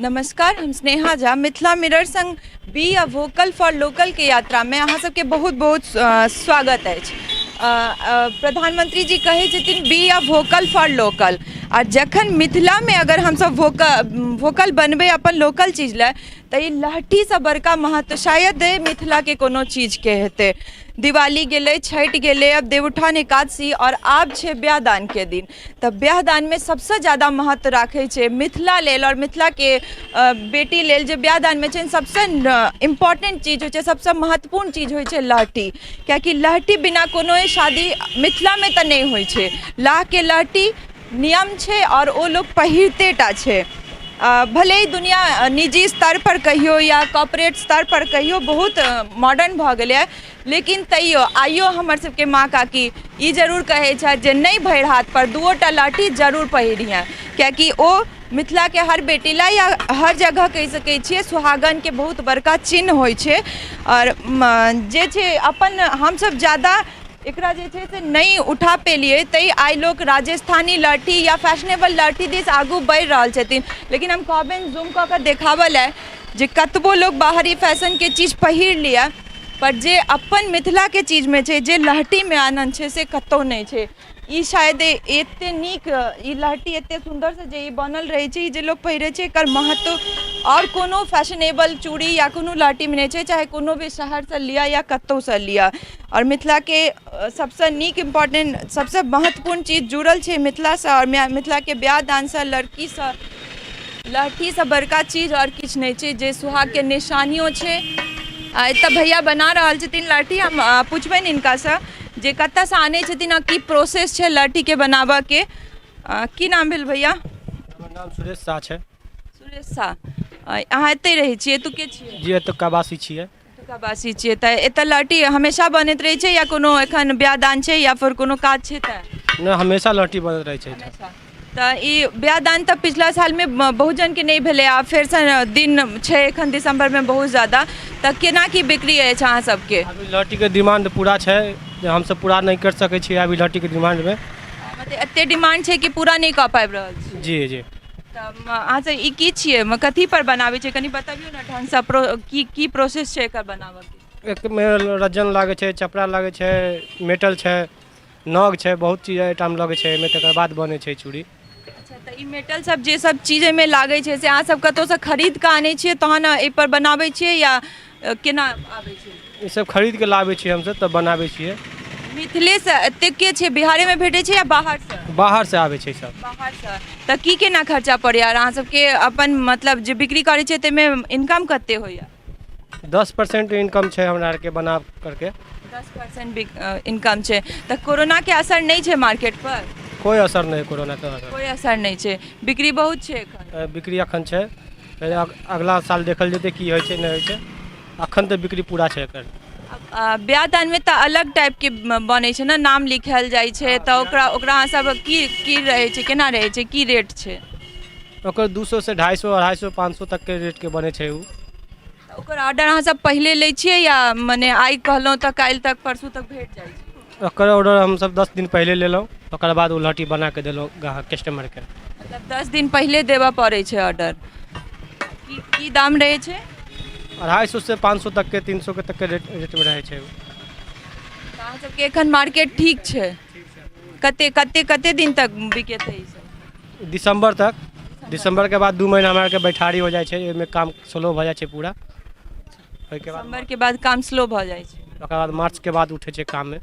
नमस्कार, हम स्नेहा झा मिथिला मिरर संग be a vocal for local के यात्रामे अहाँ सबके बहुत बहुत स्वागत अछि। प्रधानमंत्री जी कहै छथिन be a vocal for local, आ जखन मिथिलामे अगर हमसब वोकल बनबै अपन लोकल चीज लए, तऽ ई लहठीसँ बड़का महत्व शायद मिथिलाके कोनो चीजके हेतै। दिवाली गेलै, छठि गेलै, आब देवउठान एकादशी आओर आब छै ब्याह दानके दिन। तऽ ब्याह दानमे सबसँ ज्यादा महत्व राखै छै मिथिला लेल आओर मिथिलाके बेटी लेल जे ब्याह दानमे छै सबसँ इम्पोर्टेन्ट चीज होइ छै, सबसँ महत्वपूर्ण चीज होइ छै लहठी, किएकि लहठी बिना कोनो शादी मिथिलामे तऽ नहि होइ छै। लाहके लहठी नियम छै आओर ओ लोक पहिरते टा छै। भले ही दुनिआ निजी स्तरपर कहियौ या कॉर्पोरेट स्तरपर कहियौ बहुत मॉडर्न भऽ गेलैए, लेकिन तैयो आइयो हमर सबके माँ काकी ई जरूर कहै छथि जे नहि भरि हाथपर दूओटा लहठी जरूर पहिरिहेँ, किएकि ओ मिथिलाके हर बेटी लए या हर जगह कहि सकै छियै सुहागनके बहुत बड़का चिन्ह होइ छै। आओर जे छै अपन हमसब ज्यादा एकरा जे छै से नहि उठा पेलियै, तैँ आइ लोक राजस्थानी लहठी या फैशनेबल लहठी दिस आगू बढ़ि रहल छथिन। लेकिन हम कहबनि जूम कऽ कऽ देखाबऽ लए जे कतबो लोक बाहरी फैशनके चीज पहिर लिअ, पर जे अपन मिथिलाके चीजमे छै, जे लहठीमे आनन्द छै, से कतहु नहि छै। ई शायद एतेक नीक ई लहठी एतेक सुन्दरसँ जे ई बनल रहै छै, ई जे लोक पहिरै छै, एकर महत्व आओर कोनो फैशनेबल चूड़ी या कोनो लहठीमे नहि छै, चाहे कोनो भी शहरसँ लिअ या कतहुसँ लिअ। आओर मिथिलाके सबसँ नीक इम्पोर्टेन्ट सबसँ महत्वपूर्ण चीज जुड़ल छै मिथिलासँ आओर मिथिलाके बियाह दानसँ, लड़कीसँ। लहठीसँ बड़का चीज आओर किछु नहि छै, जे सुहागके निशानियो छै। आ एतऽ भैया बना रहल छथिन लहठी। हम पुछबनि हिनकासँ जे कतऽसँ आनै छथिन आ की प्रोसेस छै लहठीके बनाबऽके। की नाम भेल भैया? हमर नाम सुरेश साह छै। सुरेश साह, अहाँ एतहि रहै छियै, एतुके छियै? जी, एतुका वासी छियै। एतुका वासी छियै। तऽ एतऽ लहठी हमेशा बनैत रहै छै या कोनो एखन बियाह दान छै या फेर कोनो काज छै तऽ? नहि, हमेशा लहठी बनैत रहै छै एहिठाम। तऽ ई बियाह दान तऽ पिछला सालमे बहुत जनके नहि भेलै, आब फेरसँ दिन छै एखन दिसम्बरमे बहुत ज्यादा, तऽ केना की बिक्री अछि अहाँ सबके? अभी लहठीके डिमांड पूरा छै जे हमसब पूरा नहि करि सकै छियै अभी लहठीके डिमांडमे। मतलब एते डिमांड छै कि पूरा नहि कऽ पाबि रहल छी? जी जी। तऽ अहाँ सब ई की छियै, कथी पर बनाबै छियै, कनि बतबियौ ने ढङ्गसँ, की की प्रोसेस छै एकर बनाबऽके? एकमे रज्जन लागै छै, चपड़ा लागै छै, मेटल छै, नग छै, बहुत चीज आइटम लगै छै एहिमे, तकर बाद बनै छै चूड़ी। अच्छा, तऽ ई मेटल सब जे सब चीज एहिमे लागै छै से अहाँ सब कतहुसँ खरीद कऽ आनै छियै तहन एहिपर बनाबै छियै या केना आबै छै? ई सब खरीद कऽ लाबै छियै हमसब, तब बनाबै छियै। मिथिलेसँ एतेके छै, बिहारेमे भेटै छै या बाहरसँ? बाहरसँ आबै छै सब। बाहरसँ। तऽ की केना खर्चा पड़ैया आर अहाँ सबके अपन मतलब जे बिक्री करै छियै ताहिमे इनकम कते होइया? 10% इनकम छै हमरा आरके बना करके। 10% इनकम छै। तऽ कोरोनाके असर नहि छै मार्केट पर? कोइ असर नहि, कोरोनाके असर कोइ असर नहि छै, बिक्री बहुत छै एखन? बिक्री एखन छै। फेर अगला साल देखल जेतै की होइ छै नहि होइ छै, एखन तऽ बिक्री पूरा छै एकर। बियाह दानमे तऽ अलग टाइपके बनै छै ने, नाम लिखायल जाइ छै, तऽ ओकरा ओकरा अहाँ सब की की रहै छै, केना रहै छै, की रेट छै? ओकर 200सँ 250, 250, 500 तकके रेटके बनै छै ओ। तऽ ओकर ऑर्डर अहाँ सब पहिले लै छियै या मने आइ कहलहुँ तऽ काल्हि तक परसू तक भेट जाइ छै? ओकर ऑर्डर हमसब 10 दिन पहिले लेलहुँ, ओकर बाद ओ लहठी बनाके देलहुँ ग्राहक कस्टमरके। मतलब 10 दिन पहिले देबऽ पड़ै छै ऑर्डर। की की दाम रहै छै? 250सँ 500 तकके, 300के तकके रेटमे रहै छै ओ। तऽ अहाँ सबके एखन मार्केट ठीक छै? कते कते कते दिन तक बिकेतै ई सब? दिसम्बर तक। दिसम्बरके बाद 2 महीना हमरा आरके बैठारी हो जाइ छै, ओहिमे काम स्लो भऽ जाइ छै पूरा। ओहिके बाद दिसम्बरके बाद काम स्लो भऽ जाइ छै। ओकर बाद मार्चके बाद उठै छै काममे।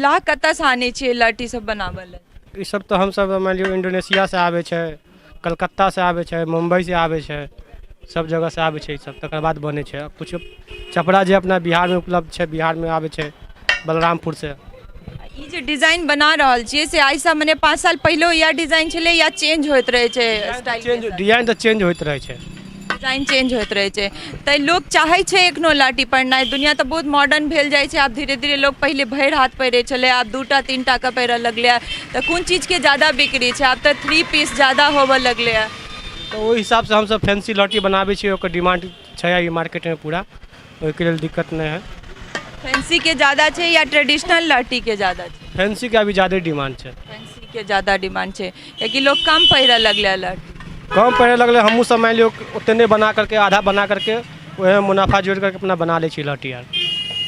लाह कतऽसँ आनै छियै लहठी सब बनाबऽ लए? ई सब तऽ हमसब मानि लियौ इन्डोनेशियासँ आबै छै, कलकत्तासँ आबै छै, मुम्बइसँ आबै छै, सब जगहसँ आबै छै ई सब, तकर बाद बनै छै। किछु चपड़ा जे अपना बिहारमे उपलब्ध छै, बिहारमे आबै छै बलरामपुरसँ। ई जे डिजाइन बना रहल छियै से आइसँ मने 5 साल पहिलो इएह डिजाइन छलै या चेंज होइत रहै छै स्टाइल? चेंज, डिजाइन तऽ चेंज होइत रहै छै। डिजाइन चेंज होइत रहै छै। तऽ लोक चाहै छै एखनो लहठी पहिरनाइ? दुनिया तऽ बहुत मॉडर्न भेल जाइ छै आब धीरे धीरे। लोक पहिले भरि हाथ पहिरै छलै, आब 2टा 3टाके पहिरऽ लगलै। तऽ कोन चीजके ज्यादा बिक्री छै? आब तऽ थ्री पीस ज्यादा होबऽ लगलै। तऽ ओहि हिसाबसँ हमसब फैंसी लहठी बनाबै छियै, ओकर डिमांड छै अभी मार्केटमे पूरा, ओहिके लेल दिक्कत नहि है। फैंसीके ज्यादा छै या ट्रेडिशनल लहठीके ज्यादा छै? फैंसीके अभी ज्यादे डिमांड छै। फैंसीके ज्यादा डिमांड छै, कियाकि लोक कम पहिरऽ लगलै लहठी। कम पहिरे लगलै। हमहूँ सब मानि लियौ ओते नहि बना करके, आधा बना करके ओहिमे मुनाफा जोड़ि करके अपना बना लै छी लहठी आर।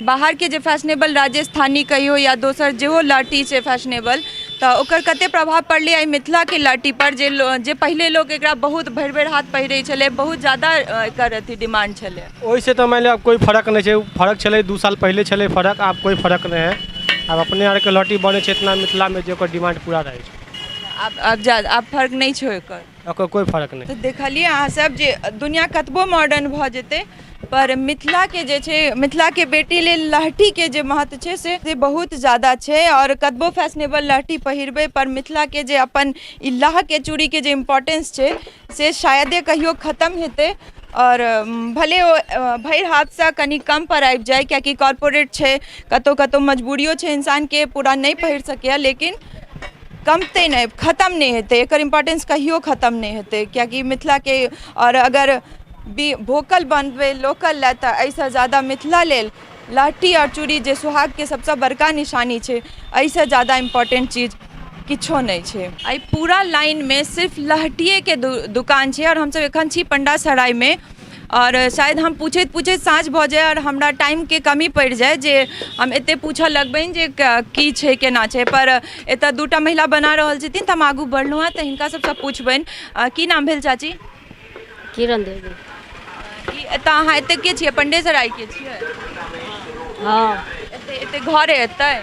बाहरके जे फैशनेबल राजस्थानी कहियौ या दोसर जेहो लहठी छै फैशनेबल, तऽ ओकर कते प्रभाव पड़लै एहि मिथिलाके लहठी पर, जे जे पहिले लोक एकरा बहुत भरि भरि हाथ पहिरै छलै, बहुत ज्यादा एकर अथी डिमांड छलै? ओहिसँ तऽ मानि लिअ आब कोइ फरक नहि छै। फरक छलै 2 साल पहिले छलै फरक, आब कोइ फरक नहि हइ। आब अपने आरके लहठी बनै छै इतना मिथिलामे जे ओकर डिमांड पूरा रहै छै। आब फर्क नहि छै ओकर? ओकर कोइ फरक नहि। तऽ देखलियै अहाँसभ जे दुनिया कतबो मॉडर्न भऽ जेतै, पर मिथिलाके जे छै, मिथिलाके बेटी लेल लहठीके जे महत्व छै से बहुत ज्यादा छै। आओर कतबो फैशनेबल लहठी पहिरबै, पर मिथिलाके जे अपन ई लाहके चूड़ीके जे इम्पोर्टेंस छै से शायदे कहियो खतम हेतै। आओर भले ओ भरि हाथसँ कनि कम पर आबि जाय, कियाकि कॉर्पोरेट छै, कतहु कतहु मजबूरियो छै इंसानके, पूरा नहि पहिर सकैए, लेकिन कमतै नहि, खतम नहि हेतै। एकर इम्पोर्टेंस कहियो खतम नहि हेतै, कियाकि मिथिलाके आओर अगर बी वोकल बनबै लोकल लए, तऽ एहिसँ ज्यादा मिथिला लेल लहठी आओर चूड़ी, जे सुहागके सबसँ बड़का निशानी छै, एहिसँ ज्यादा इम्पोर्टेंट चीज किछो नहि छै। एहि पूरा लाइनमे सिर्फ लहठिएके दुकान छै आओर हमसब एखन छी पंडा सरायमे। आओर शायद हम पूछैत पूछैत साँझ भऽ जाय आओर हमरा टाइमके कमी पड़ि जाय जे हम एतेक पूछऽ लगबनि जे की छै, केना छै। पर एतऽ दूटा महिला बना रहल छथिन, तऽ हम आगू बढ़लहुँ हेँ, तऽ हिनका सबसँ पुछबनि। की नाम भेल चाची? किरण देवी। ई एतऽ अहाँ एतऽ के छियै? पंडे सरायके छियै? हँ। एते एते घरे एतै?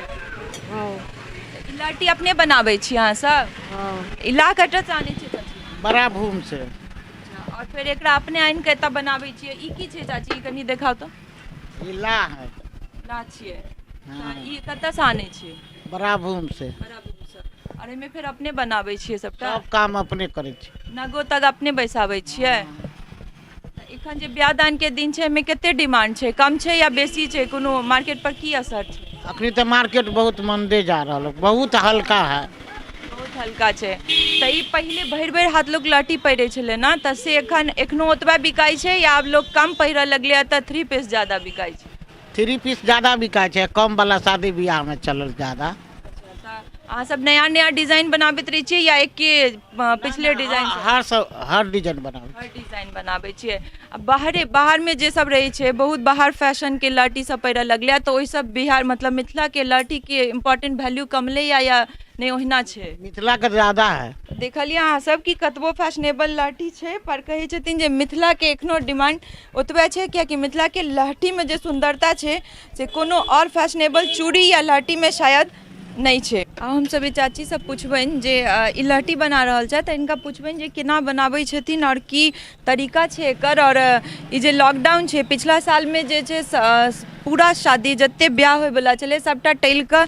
हँ। ई लहठी अपने बनाबै छी अहाँ सब? हँ। ई लाह कतऽसँ आनै छियै चाची? बड़ा भूम से। आओर फेर एकरा अपने आनि कऽ एतऽ बनाबै छियै? ई की छै चाची? ई कनि देखाउ तऽ। ई लाह है। लाह छियै? हँ। तऽ ई कतऽसँ आनै छियै? बड़ा भूम से। बड़ा भूमसँ। आओर एहिमे फेर अपने बनाबै छियै सबटा? सब काम अपने करै छी। नगो तग अपने बैसाबै छियै? तऽ एखन जे बियाह दानके दिन छै, एहिमे कते डिमांड छै? कम छै या बेसी छै? कोनो मार्केट पर की असर छै? अखनी तऽ मार्केट बहुत मंदे जा रहल है, बहुत हल्का है। बहुत हल्का छै। तऽ ई पहिले भरि भरि हाथ लोक लहठी पहिरै छलै ने, तऽ से एखन एखनो ओतबा बिकाइ छै या आब लोक कम पहिरऽ लगलै तऽ थ्री पीस ज्यादा बिकाइ छै? थ्री पीस ज्यादा बिकाइ छै, कम वाला शादी बियाहमे चलल ज्यादा। तऽ अहाँ सब नया नया डिजाइन बनाबैत रहै छियै या एके पिछले डिजाइन? हर सब, हर डिजाइन बनाबै। हर डिजाइन बनाबै छियै। आ बाहरे बाहरमे जे सब रहै छै, बहुत बाहर फैशनके लहठी सब पहिरऽ लगलै, तऽ ओहिसँ बिहार, मतलब मिथिलाके लहठीके इम्पोर्टेंट वैल्यू कमलै या नहि, ओहिना छै? मिथिलाके ज्यादा है। देखलियै अहाँ सब कि कतबो फैशनेबल लहठी छै, पर कहै छथिन जे मिथिलाके एखनो डिमांड ओतबे छै, कियाकि मिथिलाके लहठीमे जे सुन्दरता छै से कोनो आओर फैशनेबल चूड़ी या लहठीमे शायद नहि छै। आ हमसब ई चाचीसँ पुछबनि जे ई लहठी बना रहल छथि, तऽ हिनका पुछबनि जे केना बनाबै छथिन आओर की तरीका छै एकर। आओर ई जे लॉकडाउन छै, पिछला सालमे जे छै पूरा शादी जते बियाह होइवला छलै सबटा टलि कऽ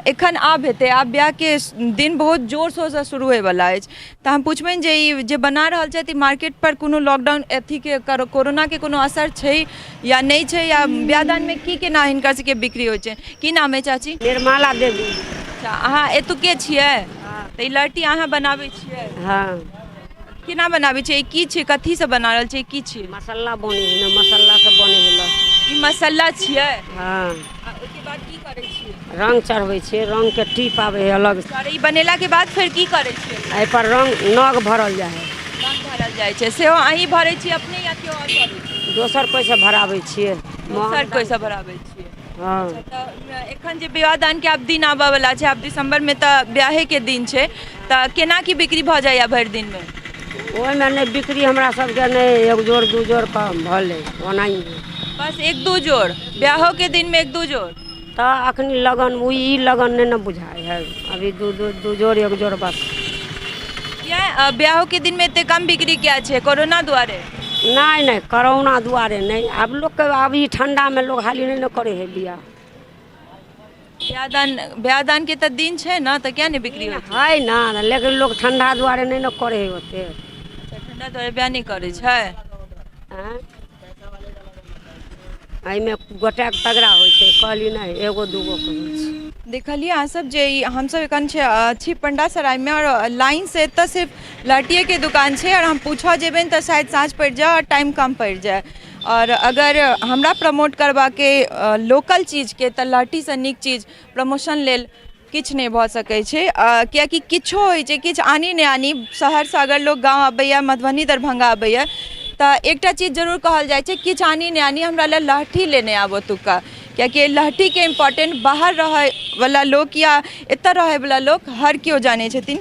एखन आब हेतै। आब बियाहके दिन बहुत जोर शोरसँ शुरू होइवला अछि। तऽ हम पुछबनि जे ई जे बना रहल छथि, ई मार्केटपर कोनो लॉकडाउन अथीके कोरोनाके कोनो असर छै या नहि छै, या बियाह दानमे की केना हिनकर सबके बिक्री होइ छै। की नाम अइ चाची? निर्मला देवी। अच्छा, अहाँ एतुके छियै? तऽ ई लहठी अहाँ बनाबै छियै? हँ। केना बनाबै छियै? ई की छै? कथीसँ बना रहल छियै? की छियै? मसाला बनै है ने, मसाला सब बनै है लहठी। ई मसाला छियै? हँ। आ ओहिके बाद की करै छियै? रंग चढ़बै छियै, रंगके टीप आबै है अलग। आओर ई बनेलाके बाद फेर की करै छियै? एहिपर रंग नग भरल जाइ है। रंग भरल जाइ छै। सेहो अहीं भरै छियै अपने या केओ आओर भरै छै? दोसर कोइसँ भराबै छियै। दोसर कोइसँ भराबै छियै? हँ। तऽ एखन जे विवाह दानके आब दिन आबऽ वला छै, आब दिसम्बरमे तऽ ब्याहेके दिन छै, तऽ केना की बिक्री भऽ जाइए भरि दिनमे? ओहिमे नहि बिक्री हमरा सबके नहि, एक जोड़ दू जोड़ कम भेलै ओनाही। बस एक दू जोड़? ब्याहोके दिनमे एक दू जोड़? तऽ अखनी लगन ओ ई लगन नहि ने बुझाइ है अभी, दू दू दू जोड़, एक जोड़ बस। किया, ब्याहोके दिनमे एते कम बिक्री किया छै? कोरोना दुआरे? नहि नहि, करोना दुआरे नहि। आब लोकके आब ई ठण्डामे लोक हाली नहि ने करै है बियाह। बियाह दान, बियाह दानके तऽ दिन छै ने, तऽ किया नहि बिक्री होइ छै? है ने, लेकिन लोक ठण्डा दुआरे नहि ने करै है ओते। अच्छा, ठण्डा दुआरे बियाह नहि करै छै। आँय, एहिमे गोटाके तगड़ा होइ छै, कहली नहि, एगो दूगोके होइ छै। देखलियै अहाँसभ जे ई हमसभ एखन छै छी पंडा सरायमे आओर लाइनसँ एतऽ सिर्फ लहठिएके दुकान छै। आओर हम पूछऽ जेबनि तऽ शायद साँझ पड़ि जाय आओर टाइम कम पड़ि जाय। आओर अगर हमरा प्रमोट करबाके लोकल चीजके, तऽ लहठीसँ नीक चीज प्रमोशन लेल किछु नहि भऽ सकै छै, कियाकि किछो होइ छै, किछु आनी नहि आनी, शहरसँ अगर लोक गाँव अबैए, मधुबनी दरभंगा अबैए, तऽ एकटा चीज जरूर कहल जाइ छै, किछु आनी नहि आनी, हमरा लए लहठी लेने आब ओतुका, कियाकि एहि लहठीके इम्पोर्टेंट बाहर रहैवला लोक या एतऽ रहैवला लोक हर केओ जानै छथिन।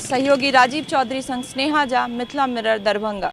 सहयोगी राजीव चौधरी संग स्नेहा झा, मिथिला मिरर, दरभंगा।